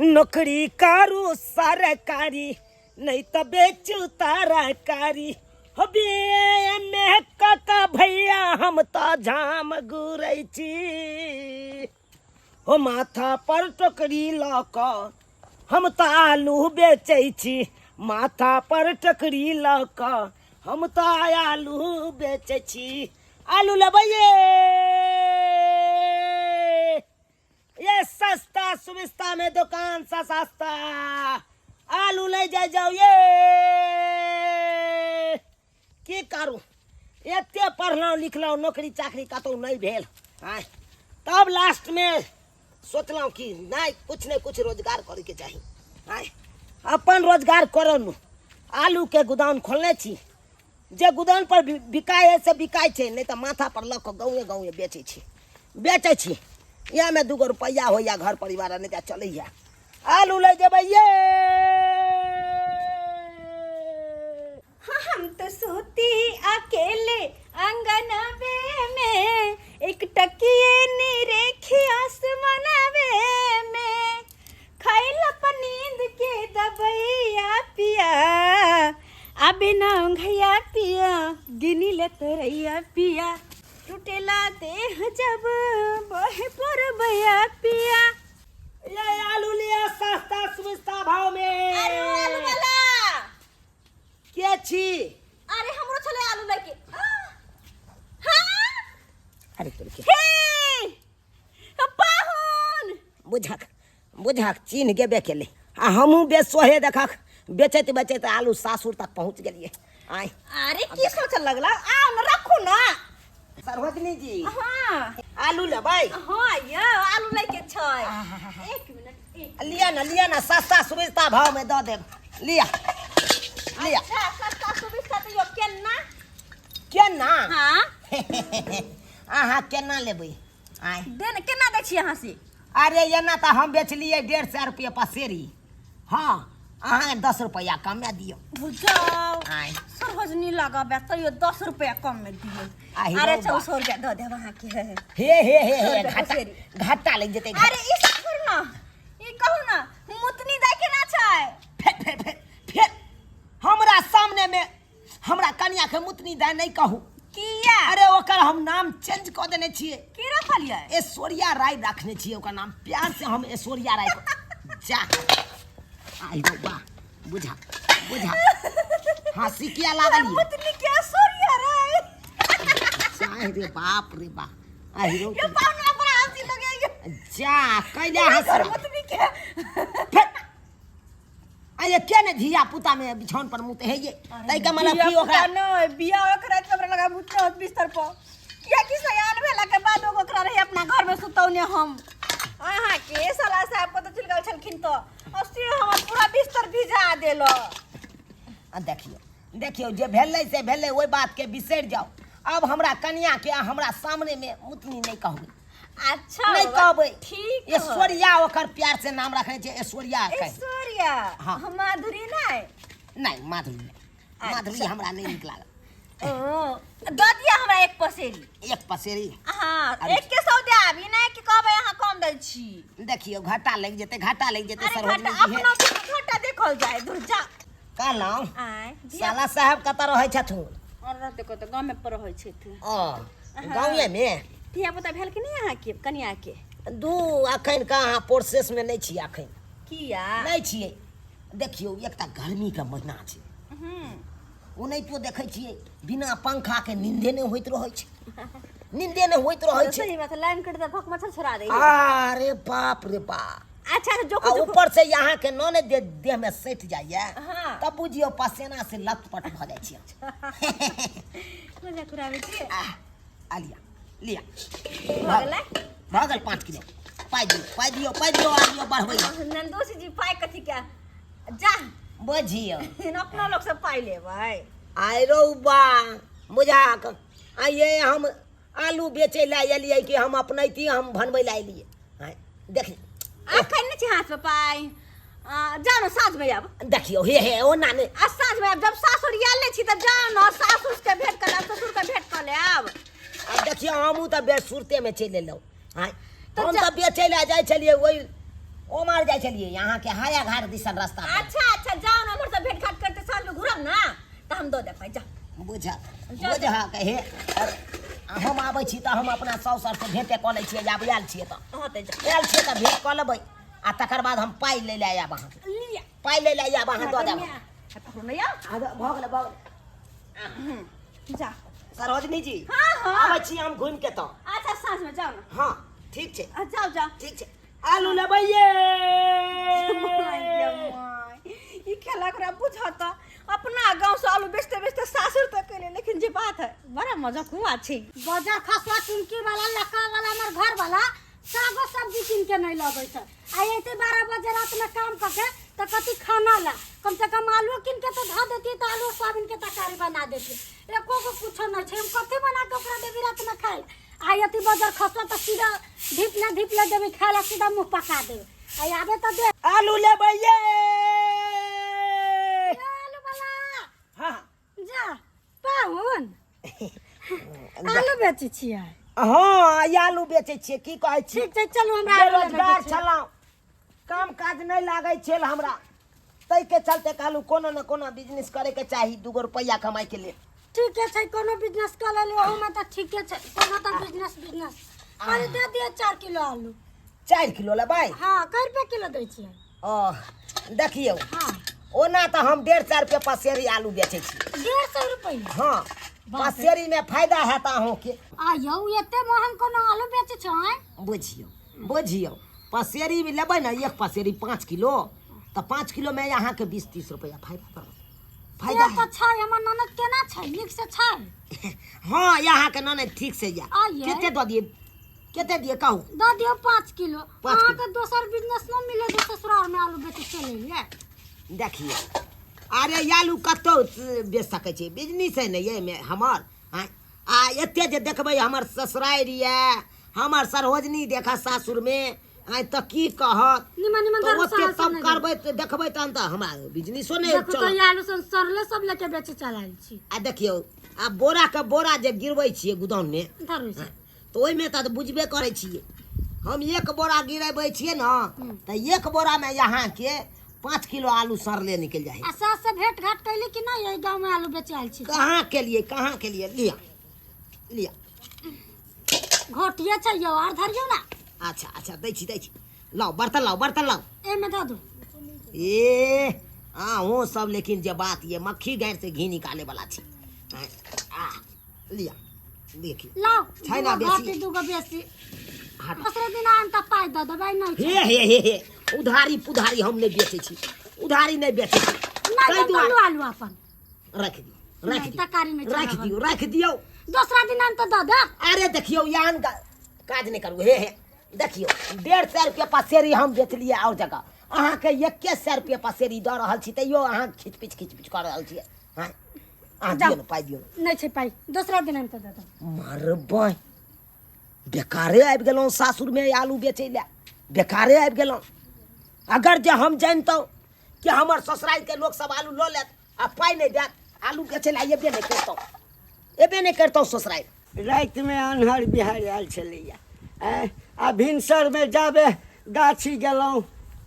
नौकरी करू सरकारी, नहीं तो बेचू तरकारी। हो बे काका भैया हम तो झाम गुरै छी। हो माथा पर टोकरी लऽ कऽ हम तऽ आलू बेचै छी। माथा पर टोकरी लऽ कऽ हम तऽ आलू बेचै छी। आलू लेबै ये? ये सस्ता सुविस्ता में दुकान सा सस्ता आलू ले जाय जाओ ये। की करू, एते पढ़लहुँ लिखलहुँ, नौकरी चाकरी कतहु नहि भेल। आँय, तब लास्टमे सोचलहुँ कि नहि, कुछ ने कुछ रोजगार करैके चाही। आँय, अपन रोजगार करनु। आलूके गोदाम खोलने छी, जे गोदाम पर बिकाइ है से बिकाइ छै, नहि तऽ माथा पर लऽ कऽ गाँवे गाँवे बेचै छी, बेचै छी। इएहमे दूगो रुपैआ होइए घर परिवार, नहि तऽ चलैए। आलू लै जेबै ये? हाँ, हम तो सोती अकेले अंगनवे में, एक टकिए निरेखी आसमानवे में, खैला पर नींद के दबैया पिया, अबे ना घैया पिया, गिनी ले तरैया पिया, टूटेला देह जब बहे पर भैया पिया। ये आलू लिया सस्ता सुविस्ता भाव में। अरे ओ आलू वाला के छी? अरे हमरो छले आलू लैके। हाँ। अरे तोर के हे पाहुन, बुझक बुझक चिन्ह गेबे केले। आ हमहूँ बेसोहे देखक बेचैत बेचैत आलू सासुर तक पहुँच गेलियै। आय, अरे की सोचऽ लगला? आउ न, रखू न। सरोजनी जी। हाँ। आलू लेबै? हाँ यौ, आलू लैके छै। एक मिनट, एक। लिया ना, लिया ना, सस्ता सुविस्ता भाव में दऽ देब। लिया लिया। अच्छा, सस्ता सुविस्ता तऽ यौ केना? केना? हाँ। अहाँ केना लेबै? आय। दे ने, केना दै छी अहाँ से? अरे एना तऽ हम बेचलियै 150 रुपये पसेरी। हाँ, अहाँ 10 रुपया कमे दियौ। बुझाओ। आय। सरोजनी लगाबे तैयो 10 रुपया कम में दियौ। आहि अरे रौ चौ बा। 100 रुपया दऽ देब अहाँके। हे हे हे हे। 100 रुपया घाटा पसेरी। घाटा लागि जेतै। अरे ई सब छोड़ू ना, ई कहू ना, मुतनी दै के ना छै? फेर फेर फेर फेर हमरा सामने में हमरा कनिया के मुतनी दाय नहीं कहू। किया? अरे ओकर हम नाम चेंज कऽ देने छियै। की रखलियै? ऐश्वर्या राय रखने छियै ओकर नाम, प्यार से हम ऐश्वर्या राय जा। आई रौ बा, बुझा बुझा, हंसी किया लागल? मुतनी के ऐश्वर्या राय? जाय रे बाप रे बा, आई रौ। ये पाहुना बड़ा हंसी लगे। जा कैला हंसी? मुतनी के। फेर अरे के ने धिया पुता में बिछौन पर मुते है ये, तै के मतलब की ओकरा नहीं बियाह ओकरा के हमरा लगा मुतने होत बिस्तर पर, किया कि सयान भेला के बाद ओकरा रहे अपना घर में सुतौने। हम अहाँ के साला साहब कतौ चलि गेल छलखिन तो और से हमर पूरा बिस्तर भिजा देलो। आ देखियो देखियो, जे भेलै से भेलै, ओहि बात के बिसरि जाओ। अब हमरा कनिया के हमरा सामने में मुतनी नहीं कहबै। अच्छा। नहीं कहबै। ठीक। ऐश्वर्या ओकर प्यार से नाम रखने छै, ऐश्वर्या कहि। ऐश्वर्या? हाँ। हम माधुरी नहीं? नहीं, माधुरी नहीं। माधुरी हमरा नहीं नीक लागल। ओ दऽ दिअ हमरा एक पसेरी। एक पसेरी? हाँ। अरे। एक के 100 देब, ई नहीं कि कहबै अहाँ कम दै छी। देखियो, घाटा लागि जेतै, घाटा लागि जेतै। अरे सरोजनी घाटा जी, हे। अपनो भी घाटा देखल जाय, दूर जा। कहलहुँ आय दिअ। साला साहब कतऽ रहै छथुन? और रहते कतऽ, गामे पर रहै छथि। ओ गाँवे में। धिया पुता भेल कि नहीं अहाँके कनिया के? दू, अखन कहाँ, प्रोसेस में नहि छियै अखन। किया नहि छियै? देखियौ, एकटा गर्मीके महीना छै, ओनाहितो देखै छियै बिना पंखाके नींदे नहि होइत रहै छै, नींदे नहि होइत रहै छै। सही बात, लाइन कटि तऽ भक मच्छर छोड़ा दे। अरे बाप रे बाप। अच्छा तऽ आ जोखू जोखू। ऊपर से यहाँ के नने दे देह में सटि जाइए, हाँ। तब बुझियौ पसेना से लथपथ भऽ जाइ छियै। मजाक उड़ाबै छियै। आह, आ लिया लिया। भऽ गेलै? भऽ गेल। 5 किलो पाइ दियौ, पाइ दियौ, पाइ दियौ, आ दियौ बढ़बै। नंदोसी जी, पाइ कथी के? जा। बुझियौ। अपनो लोग सब पाइ लेबै। आइ रौ बा, बुझाक आइए हम आलू बेचै लए एलियै कि हम अपनैती हम बनबै लए एलियै? आँय, देखी। अखन नहि छै हाथ में पाइ। जाउ ने, साँझ में आयब। देखियौ, हे हे, ओना नहि। आ साँझ में आयब, जब सासुर आयल नहि छी तऽ जाउ ने, सासुर के भेंट कऽ लेब, ससुर के भेंट कऽ लेब। आ देखियौ, हमहूँ तऽ बेसुरतेमे चलि एलहुँ। आँय, तऽ हम तऽ बेचै लए जाइ छलियै ओहि ओमहर जाइ छलियै अहाँके हाया घाट दिसन रास्ता पर। अच्छा अच्छा, जाओ ना, हमर से भेंट घाट करते साँझ में घुरब ना तऽ हम दऽ देब पाइ, जाओ। बुझ बुझ कहे हम आबै छी तऽ हम अपना साउस आर से भेंटे कऽ लै छियै, आब आयल छियै तऽ। हँ तऽ जाओ। आयल छियै तऽ भेंट कऽ लेबै आ तकर बाद हम पाइ लै लए आयब अहाँके। लिअ। पाइ लै लए आयब, अहाँ दऽ देब। पकड़ू ने यौ। आ, भऽ गेलै, भऽ गेलै। जा। सरोजनी जी। हाँ, हाँ। आबै छी हम घुमि के तऽ। अच्छा, साँझ में जाओ ना। हाँ, ठीक छै। आ, जाओ जाओ। ठीक छै। आलू लेबै ये? My गे my, ई खेला ओकरा बुझत? अपना गांव से आलू बेचते बेचते सासुर तक केले, लेकिन जे बात है बड़ा मजा हुआ छै। बजर खसुआ चुमकी वाला लक्का वाला हमर घर वाला सागो सब्जी कीन के नहीं लबै छै। आ एते 12 बजे रात में काम करके तऽ कथी खाना ला? कम से कम आलू कीन के तो धऽ देती तऽ आलू सोयाबीन के तरकारी बना देती। एको गो कुछो नहीं छै। हम कथी बना के ओकरा देबी रात में खाए ला? आ एती बजर खसुआ तऽ सीधा ढीप ले ढीप ले देबी खाए ला, सीधा मुँह पका देबी। आ आबे तऽ दे। आलू लेबै ये? आलू वाला। हाँ। जा पाहुन, आलू बेचै छियै? हाँ, ई आलू बेचै छियै। की कहै छियै? ठीक छै, चलू, हमरा आलू लेबैके बेरोजगार छै। छलहुँ, काम काज नहि लागै छल हमरा, ताहिके चलते कहलहुँ कोनो ने कोनो बिजनेस करैके चाही दूगो रुपैआ कमाइके लेल। ठीके छै, कोनो बिजनेस कऽ लेली ओहूमे तऽ ठीके छै। कोनो तऽ बिजनेस बिजनेस अरे दे दिअ 4 किलो आलू। 4 किलो लेबै? हाँ, कै रुपए किलो दै छियै? ओ देखियौ। हाँ। ओना तऽ हम 150 रुपये पसेरी आलू बेचै छी। 150 रुपैआ? हाँ। बाप रे। पसेरीमे फायदा हैत अहूँके। आ यौ, एते महग कोनो आलू बेचै छै? बुझियौ बुझियौ, पसेरी भी लेबै ने, एक पसेरी 5 किलो, तऽ 5 किलोमे अहाँके 20-30 रुपैआ फायदा करत। फायदा फायदा तऽ छै। हमर ननद केना छै? नीक से छै? हाँ, अहाँके ननद ठीक से या। आइए। कते दऽ दियै, कते दियै कहू? दऽ दियौ 5 किलो। 5 किलो। अहाँके दोसर बिजनेस नहि मिले जे ससुराल में आलू बेचे चलि एलियै? देखियौ, अरे आलू कतौ बेच सकै छै, बिजनेस है ने एहिमे हमर। आँय, आ एते जे देखबै हमर ससुरारि यऽ, हमर सरोजनी देखा सासुरमे, आँय, तऽ की कहत? निमन निमन तऽ दारू ओते साल तब सब नहि करबै तऽ देखबै तहन तऽ हमरा बिजनेसो नहि देखू तऽ चलत। ई आलू सब सड़ले सब लेके बेचे चल आयल छी। आ देखियौ, आ बोराके बोरा जे गिरबै छियै गोदाममे धरू से। तऽ ओहिमे तऽ बुझबे करै छियै, हम एक बोरा गिरेबै छियै ने तऽ एक बोरामे अहाँके 5 किलो आलू सड़ले निकलि जाइ है। आ सास से भेंट घाट कैली कि नहीं? एहि गाँव में आलू बेचे आयल छी। कहाँ केलियै, कहाँ केलियै? लिअ लिअ। घोटिए छै यौ, आर धरियौ ना। अच्छा अच्छा, दै छी दै छी, लाउ बर्तन, लाउ बर्तन, लाउ। एहिमे दऽ दू। ए अहूँ सब, लेकिन जे बात ये मक्खी गाड़ि से घी निकाले वाला छी। आ लिअ, देखियौ। लाउ। छै ना दूगो बेसी? घोटी, दूगो बेसी। हट। दोसरे दिन आम तऽ पाइ दऽ देबै, नहि छै। हे हे हे हे, उधारी पुधारी हम नहि बेचै छी, उधारी नहि बेचै छी। नहि ताहि देब तऽ दुआरे लू आलू अपन। राखि दियौ, राखि नहि, दियौ। तरकारी नहि राखि चढ़ाबऽ। दियौ, राखि दियौ। दोसरा दिन आम तऽ दऽ दे। अरे देखियौ, एहन काज नहि करू। हे हे, देखियौ, 150 रुपया पसेरी हम बेचलियै आओर जगह, अहाँके 100 रुपया पसेरी दऽ रहल छी, तैयो अहाँ खिचपिच खिचपिच कऽ रहल छियै। हँ, अहाँ जाउ। दियौ ने पाइ, दियौ ने। नहि छै पाइ, दोसरा दिन आम तऽ दऽ दे। मरबै, बेकारे आबि गेलहुँ सासुरमे आलू बेचै लए, बेकारे आबि गेलहुँ। अगर जे हम जानितहुँ कि हमर ससुरारिके लोकसभ आलू लऽ लेत आ पाइ नहि देत, आलू बेचै लए एबे नहि करितहुँ, एबे नहि करितहुँ ससुरारि। रातिमे अन्हर बिहाड़ि आयल छलैया आँय, आ भिनसरमे जाबे गाछी गेलहुँ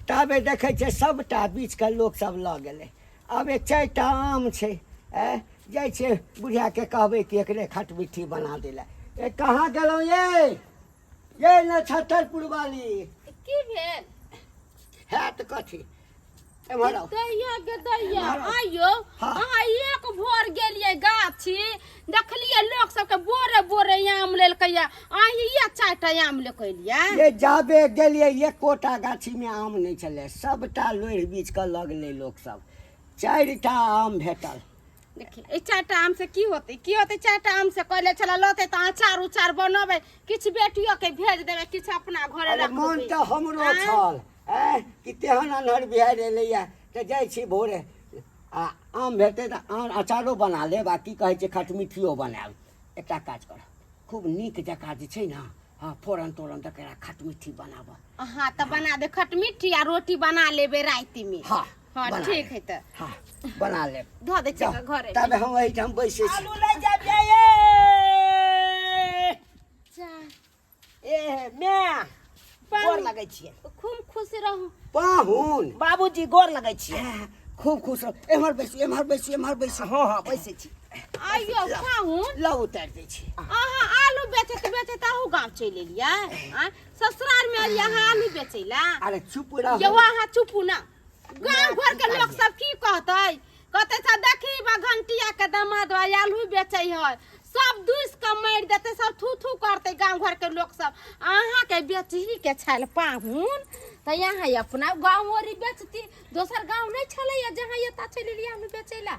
ताबे देखै छियै सभटा बीछके लोकसभ लऽ गेलै। आब एक 4टा आम छै, आँय, जाइ छियै बुढ़ियाके कहबै कि एकरे खटमिट्ठी बना दै लए। ए कहाँ गेलहुँ ये? ये ने छत्तरपुर वाली। की भेल? हैत कथी, एम्हर आउ। दैया गे दैया। एम्हर आउ। आइयो। हाँ। अहाँ एक भोर गेलियै गाछी, देखलियै लोक सबके बोरे बोरे आम लेलकै, अहीं ये 4टा आम लेके एलियै? ये जाबे गेलियै एकोटा गाछीमे आम नहि छलै, सबटा लोढ़ि बीछ कऽ लऽ गेलै लोक सब। 4टा आम भेटल। देखिए, एहि 4टा आम से की होतै, की होतै 4टा आम से? कहले छलै लौते तऽ अचार उचार बनबै, किछु बेटियो के भेज देबै, किछु अपना घरे अरे रखबै। मन तऽ हमरो आँय? छल आँय कि तेहन अन्हर बिहाड़ि एलैया तऽ जाइ छी भोरे आ आम भेटतै तऽ आम अचारो बना लेब आ की कहै छै खटमिठियो बनायब। एकटा काज कर, खूब नीक जकाँ जे छै ने, हँ, फोरन तोरन दऽ कऽ खटमिट्ठी बनाबऽ। हाँ तऽ बना दे खटमिट्ठी आ रोटी बना लेबै रातिमे। हाँ। हाँ। बना ठीक लेब। है तऽ। हाँ, बना लेब। धो दै छियै जाउ, घरे। तबे हम एहिठाम बैसै छी। आलू लै जायब ये? जा। ए my. गोर लगै छियै। खूब खुश रहू। पाहुन। बाबूजी गोर लगै छियै। खूब खुश रहू। एम्हर बैसू, एम्हर बैसू, एम्हर बैसू। हँ हँ, बैसै छी। आइयो पाहुन। लौ उतारि दै छी। अहाँ आलू बेचैत बेचैत अहू गाँव चलि एलियै? आँय, ससुराल मे एलियै अहाँ आलू बेचै लए? अरे चुप रहू। यौ अहाँ चुपू ना। गाँव घर के लोक सब की कहतै? कहतै से देखी बा घंटिया के दामाद बा आलू बेचै है, सब दूसि के मारि देतै, सब थू थू करतै गाँव घर के लोक सब। अहाँ के बेचही के छल पाहुन तऽ यहाँ अपना गाँव ओरी बेचती, दोसर गाँव नहि छलैया जहाँ एतऽ चलि एलियै आलू बेचै लए।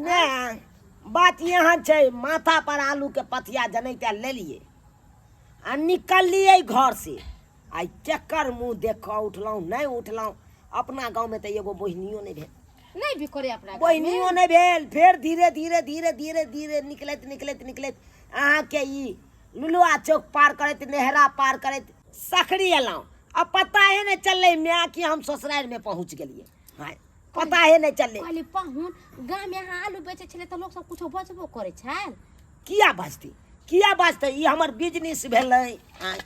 नहि, बात यहाँ छै, माथा पर आलू के पथिया जनैते लेलियै आ निकललियै घर से। आइ केकर मुँह देख कऽ उठलहुँ नहि उठलहुँ। अपना गाँवमे तऽ एगो बहिनियो नहि भेल। नहि भी करे अपना गाँवमे? बहिनियो नहि भेल। फेर धीरे धीरे धीरे धीरे धीरे निकलैत निकलैत निकलैत अहाँके ई लुलुआ चौक पार करैत, नेहरा पार करैत सकरी एलहुँ। आ पता हे नहि चललै माय कि हम ससुरारिमे पहुँच गेलियै। हाँ, पता हे नहि चललै। कहली पाहुन, गाममे अहाँ आलू बेचै छलियै तऽ लोक सब कुछो बजबो करै छल? किया बजतै, किया बजतै? ई हमर बिजनेस भेलै। आँय,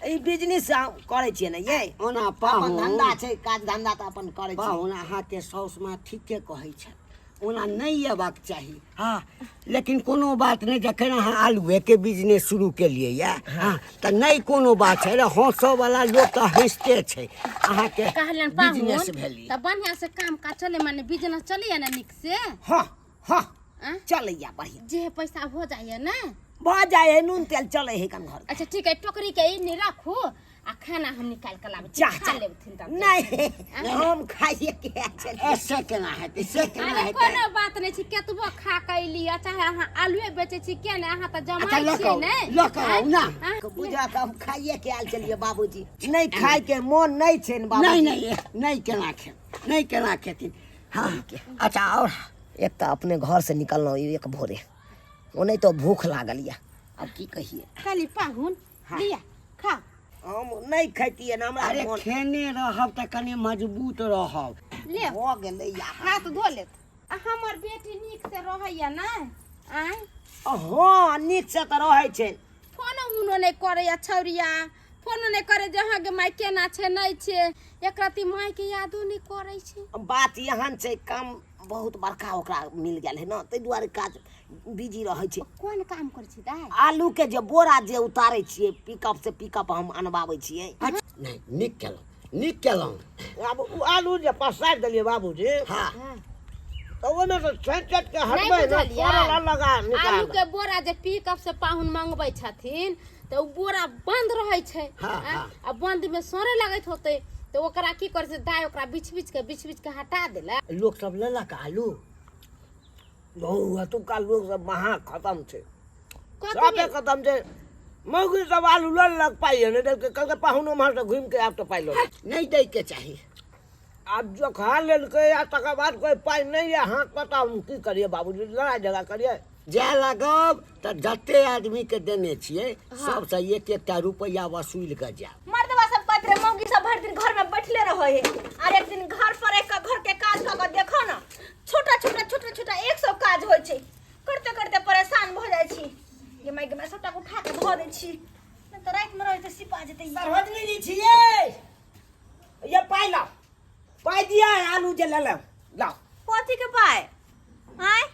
ई बिजनेस हम करै छियै ने ये। ओना अपन पाहुन धंधा छै, काज धंधा तऽ अपन करै छियै। पाहुन, अहाँके साउस माँ ठीके कहै छथि, ओना नहि अयबाक चाही। हँ, लेकिन कोनो बात नहि, जखन अहाँ आलुएके बिजनेस शुरू केलियै यए, हँ, तऽ नहि कोनो बात छै। अरे हँसऽवला लोक तऽ हँसिते छै। अहाँके कहलनि पाहुन बिजनेस भेल तऽ बढ़िआँ से काम काज चले, माने बिजनेस चलैया ने नीक से? हँ हँ, आँय? चलैया बढ़िआँ। जे पैसा हो जाइए ने? भऽ जाइ है, नून तेल चलै है कन घर। अच्छा ठीक है, टोकरी के ई राखू आ खाना हम निकाल के लाबै छी। जा, खा जा। लेबथिन तब। नहि, हम खाइए के आयल छलियै। ऐसे केना हेतै, से केना अरे हेतै? कोनो बात नहि छै, केतबो खा के अयली, चाहे अहाँ आलुए बेचै छी किया नहि, अहाँ तऽ अच्छा जमाइ लऽ छियै कऽ ने। लऽ कऽ आउ ना। आँय? बुझा के हम खाइए के आयल छलियै बाबूजी। नहि खाय के मोन नहि छै ने बाबूजी। नहि नहि नहि, केना खेब, नहि केना खेथिन। हँ, अच्छा। और एक तऽ अपने घर से निकललहुँ एक भोरे, ओनाहितो तो भूख लागल यऽ, आब की कहिए। कहली पाहुन, लिअ खा। हम नहि खैतियै ने, हमरा अरे मोन खेने रहब तऽ कनि मजबूत रहब। ले भऽ गेलै यार। हाथ धो लेत। आ हमर बेटी नीक से रहैया ने? आँय? हँ, नीक से तऽ रहै छै। फोनो उनो नहि करैया छौरिया, फोनो नहि करे जे अहाँके माय केना छै नहि छै, एक रति मायके यादो नहि करै छै। बात एहन छै, काम बहुत बड़का ओकरा मिल गेल है ने, ताहि दुआरे काज बिजी रहै छै। कोन काम करै छै दाइ? आलू के जे बोरा जे उतारै छियै पिकअप से, पिकअप हम अनबाबै छियै। नहि, नीक केलहुँ, नीक केलहुँ। आब ओ आलू जे पसारि देलियै बाबूजी, हँ, तऽ ओहिमे से छाँटि छाँटि के नहि हटबै ने बुझलियै? सड़ल लगा आलू निकाल के बोरा जे पिकअप से पाहुन मंगबै छथिन तऽ ओ बोरा बंद रहै छै। हँ, आँय? हँ। आ बंद मे सड़े लगैत होतै तऽ ओकरा की करै छै दाइ, ओकरा बिछ बिछ के बिछ बिछ के हटा देलक। लोक सब लेलक आलू? बहु एतुका लोक सब महा खतम छै। कथी सबे भेल? खतम छै। मौगी सब आलू लऽ लेलक, पाइ नहि देलकै। कहलकै पाहुन ओम्हर से घुमि के आयब तऽ पाइ लऽ लेब। नहि दैके चाही। आब जो खा लेलकै आ तकर बाद कोइ पाइ नहि यऽ हाथ पता, हम की करियै बाबूजी, लड़ाइ झगड़ा करियै? जाय लागब तऽ जते आदमीके देने छियै सबसँ एक एकटा रुपैआ वसूलि कऽ जायब। मर्दवा सब कहैत रहे मौगी सब भरि दिन घर में बैठले रहे है, और एक दिन घर पर एक घर के काज कऽ के देखो ना, छोटा छोटा छोटा छोटा 100 काज होइ छै, करते करते परेशान भऽ जाइ छी। ये माय गे माय, सबटा के उठा के धऽ दै छी, नहि तऽ राति में रहै तऽ सिपा जेतै। सरोजनी जी छियै? ये पाइ लाउ, पाइ दिया, आलू जे लेलहुँ लाउ। कथी के पाइ? आँय?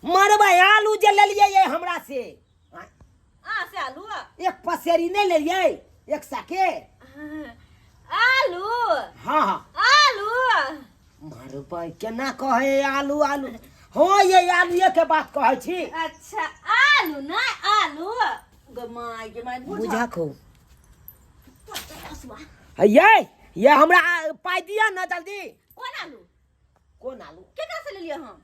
मरबै, आलू जे लेलियै ये हमरा से। आँय? आ से आलू एक पसेरी नहि लेलियै एक सए के आलू? हँ हँ, आलू। मरबै, केना कहै आलू आलू? हँ, ये आलूए के बात कहै छी। अच्छा आलू नहि आलू गे माय गे माय, बुझ बुझा खूब ये ये हमरा पाइ दिअ ने जल्दी। कोन आलू? कोन आलू? केकरा से लेलियै हम?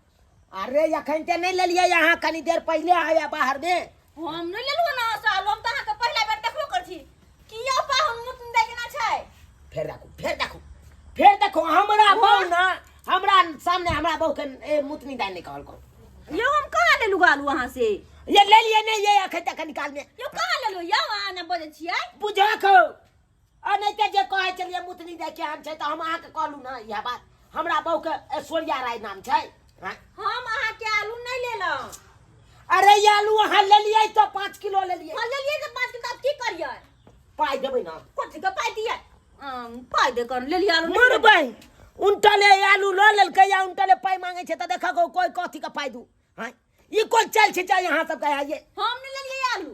अरे अखन ते नहि लेलियै, अहाँ कनी देर पहिले आया बाहर मे। हम नहि लेलहुँ ना से आलू, हम तऽ अहाँके पहिला बेर देखबो करै छी। किया पाहुन मुत दै केना छै? फेर देखू, फेर देखू, फेर देखू, हमरा बहु ना हमरा सामने हमरा बहु के ए मुतनी दाइ नहि कहल करू। यौ हम कहाँ लेलहुँ आलू अहाँ से? ये लेलियै नहि ये अखन तक निकाल मे? यौ कहाँ लेलहुँ यौ, अहाँ ने बजै छियै। बुझा खो, आ नहि तऽ जे कहै छलियै मुतनी दाइ केहन छै, तऽ हम अहाँके कहलहुँ ने इएह बात, हमरा बहु के ऐश्वर्या राय नाम छै। हाँ? हम अहाँके आलू नहि लेलहुँ। अरे ये आलू अहाँ लेलियै तऽ 5 किलो लेलियै। हम लेलियै तऽ 5 किलो, तऽ आब की करियै? पाइ देबै ना कथी के पाइ दिया पाइ दे कर लेलियै आलू नहि मरबै उनटले आलू लऽ लेलकै या उनटले पाइ मांगै छै तऽ देखा कोई कथी के पाइ दू हाँ ई कोन चालि छै चाहे अहाँ सबके आइए हम नहि लेलियै आलू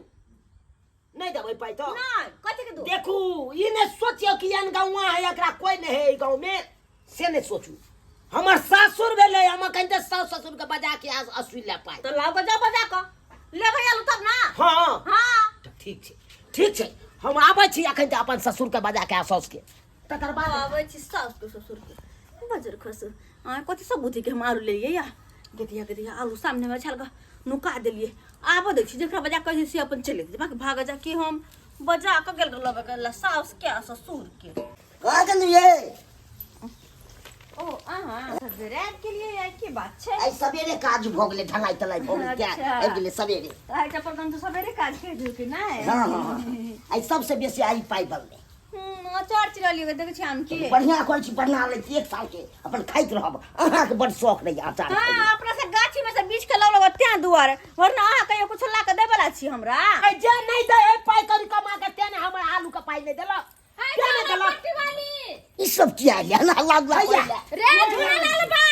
नहीं देबै पाइ तो नहीं कथी के दू देखू ई नहीं सोचियो कि एहन गाँव है एकरा कोई नहीं है ई गाँव में से नहीं सोचू हमर सासुर भेलै हम अखन तऽ सास ससुर के बजा के असुल ले पाइ तो लाओ बजा बजा क लेबै आलू तब ना हाँ हाँ तऽ ठीक छै ठीक छै हम आबै छी अखन तऽ अपन ससुर के बजा के आ साउस के तकर बाद आबै छी सास के ससुर के बजर खस आ कथी सब बुद्धि के हम आलू लेलियै या गेदिया गेदिया आलू सामने में छाल के नुका देलियै आबऽ दै छी जकरा बजा कहै से अपन चलि जेतै बाकी भाग जा के हम बजा कऽ गेल लबे के ला सास के आ ससुर के कहाँ गेलियै ओ अहाँ सवेरे आबि गेलियै आइ की बात छै आइ सवेरे काज भऽ गेलै ढलाई तलाई भऽ गेलै क्या अच्छा। आबि गेलै सवेरे तऽ आइ चपरगंज तऽ सवेरे काज करि देलकै नहि हँ हँ हँ आइ सबसे बेसी आइ पाइ बनलै अचार चिरलियै देखै छी आम के बढ़िआँ कहै छी बना लै छी एक सालके अपन खाइत रहब अहाँके बड़ शौक रहैए अचार हाँ खाइके। अपना से गाछी में से बीछ के लौलक तें दुआरे वरना अहाँ कहियो कुछ ला के देबला छी हमरा आइ जे नहि दै है पाइ करी कमा के तेने हमर आलू के पाइ नहि देलक है तेने जाना देलक पट्टी वाली ई सब किया आयल हल्ला हल्ला हैया। करैले? रे झुनल बा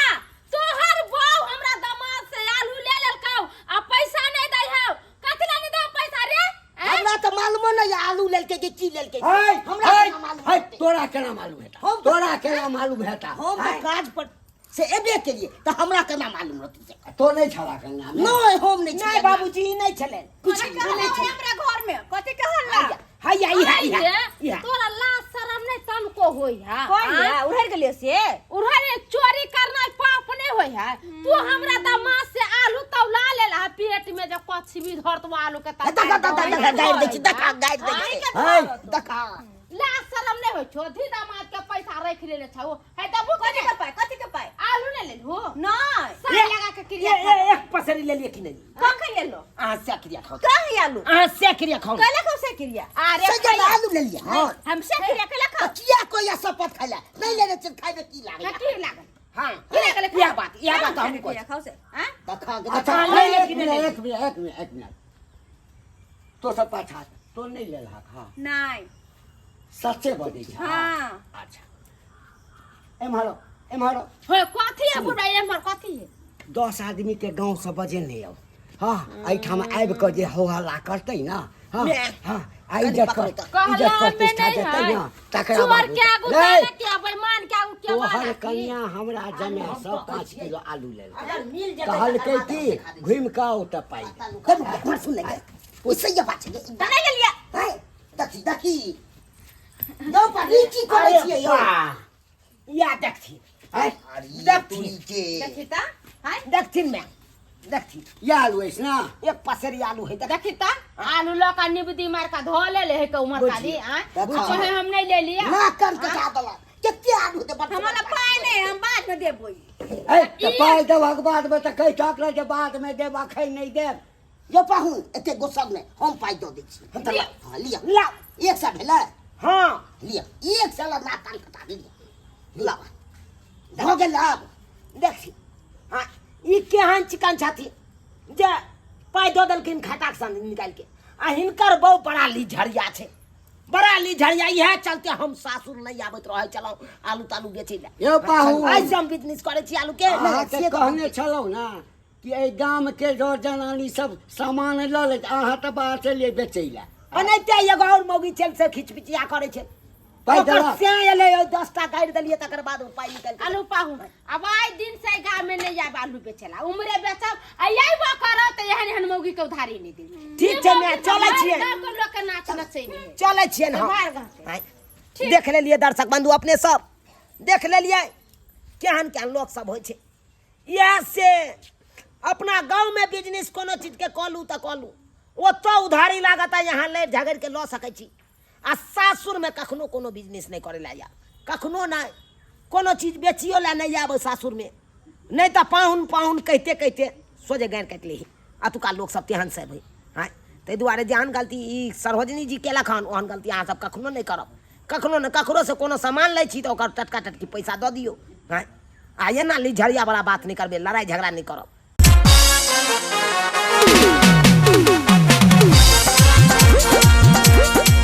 तोहर बहू हमरा दामाद से आलू ले लेलकौ आ पैसा नहीं दै हौ कथी ला नहीं दे पैसा रे हैं? हमरा तऽ मालूमो नहि यऽ आलू लेलकै कि की लेलकै है हमरा है केना मालूम है होतै? तोरा केना मालूम हेता हम तऽ- तोरा केना मालूम हेता हम तऽ हैं? काज पर से एबे केलिए तऽ हमरा केना मालूम रहतै से तो नहीं छला गंगा में नहि हम नहि नहि बाबूजी ई नहि छलै कुछ कथी नहि के हल्ला छलै हमरा घर में कथी के हल्ला हैया इहा आई इहा रे, इहा तोरा लाज शरम नहीं तनको होई है कोई है उधर गेलिए से उन्होंने चोरी करना पाप नहीं होई है तू हमरा दामाद से आलू तौला ले ला पेट में जब कछी भी धर तो आलू के दखा दखा दखा गारि दै छी दखा गारि दै छी है दखा लाज शरम नहीं होई छो धी दामाद के पैसा रख लेले छौ है दबू कथी के पाई कथी के पाई आलू नहीं ले हो नहीं साग लगा के क्रिया ए एक पसरी ले लिए कि नहीं कखन लेलो अहाँ से क्रिया खाओ कहाँ आलू अहाँ से क्रिया खाओ कैला खाओ से क्रिया अरे से जब आलू ले लिए हां हम से क्रिया कैला खाओ किया कोई या शपथ खाइला नहीं लेने चल खाइबे की लागे की लागल हां की लागल इह बात इह बात हम क्रिया खाओ से हां दखा अच्छा ले ले एक कि मिनट नहीं एक मिनट एक मिनट एक मिनट तो सब पाछा तो नहीं लेलहक हाँ नहीं सच्चे बजै छै हाँ अच्छा एम्हर आउ, एम्हर आउ। हो कथी है बुढ़ा एमहर कथी है 10 आदमी के गाँव से बजे नहीं आउ हाँ एहिठाम आबि कऽ जे हो हल्ला करतै ना हाँ मैं- हाँ आ कनि इज्जत पकड़ू पर तऽ। इज्जत कहला में प्रतिष्ठा नहीं जेतै है ना तकरा चोर बाद के आगू नहीं, ताला के बेईमान के आगू के तोहर कन्या हमरा जमा से 5 किलो आलू लेलकै अगर मिल जेतै कहलकै कि घुमि कऽ आउ तऽ पाइ देब। हमर सुन ले ओइ सही बात छै तऽ नहि गेलियै है देखी देखी यौ पर ई की करै छियै यौ या देखथिन आँय? देखथिन देखी तऽ हाय देखथिन मैं देखथिन इएह आलू अछि ना एक पसेरी आलू है देख देखी त आलू लऽ कऽ निबदी मार कऽ धो ले ले है के उमर का दी आँय देखा। कहे हम नहीं ले लिया ना कर कटा देलक कते आलू हेतै बड़ हमरा पाइ नहि हम बादमे देबै ऐ तऽ पाइ देबहक बादमे तऽ कहि सकलै जे बादमे देब अखन नहि देब यौ पाहुन एते गुस्सा नहि हम पाइ दऽ दै छी हम तऽ हाँ लिअ लाउ एक सए भेलै हाँ लिअ एक सए लऽ नाक कान कटा देलियै लाउ भऽ गेल आब देखी हाँ ई केहन चिकन छथिन जे पाइ दऽ देलखिन खाताक संग निकालि के आ हिनकर बहु बड़ा लीझरिया छै बड़ा लीझरिया इएह चलते हम सासुर नहि आबैत रहै छलहुँ आलू तालू बेचै लए यौ पाहुन आइ हम बिजनेस करै छी आलू के अहाँके कहने छलहुँ ने कि एहि गामके जर जनानी सब सामान लऽ लेत अहाँ तऽ बाहर चलियै बेचै लए एनाहिते एगो आओर मौगी चल से खिच पिचिया करै छै पाइ ओकर देलक? से एलै ओहि 10 टा गाड़ि देलियै तकर बाद ओ पाइ निकालि आलू पाहु अब आइ दिन से गाँव में नहीं आब आलू बेचेला उमरे बेचब आ अइबो करब तऽ एहन एहन मौगी के उधारी नहीं देब ठीक छै माय, चलै छियै। गाँव के लोग के नाच नचै नहीं है। चलै छियै ने हम। बाहर गाँव के। आँय, देख लेलियै दर्शक बंधु अपने सब देख लेलियै केहन केहन लोक सब होइ छै इएह से अपना गाँवमे बिजनेस कोनो चीजके कऽ लू तऽ कऽ लू ओतऽ उधारी लागत आ यहाँ लड़ि झगड़िके लऽ सकै छी आ सासुरमे कखनो कोनो बिजनेस नहि करै लए आयब कखनो नहि कोनो चीज बेचियो लए नहि आयब सासुरमे नहि तऽ पाहुन पाहुन कहिते कहिते सोझे गारि काटि लेही अतुका लोकसभ तेहन सब हइ आँय ताहि दुआरे जेहन गलती ई सरोजनी जी केलक हन ओहन गलती अहाँसभ कखनो नहि करब कखनो नहि ककरोसँ कोनो सामान लै छी तऽ ओकर टटका टटकी पैसा दऽ दियौ आँय आ एना ली झड़िया वाला बात नहि करबै लड़ाइ झगड़ा नहि करब।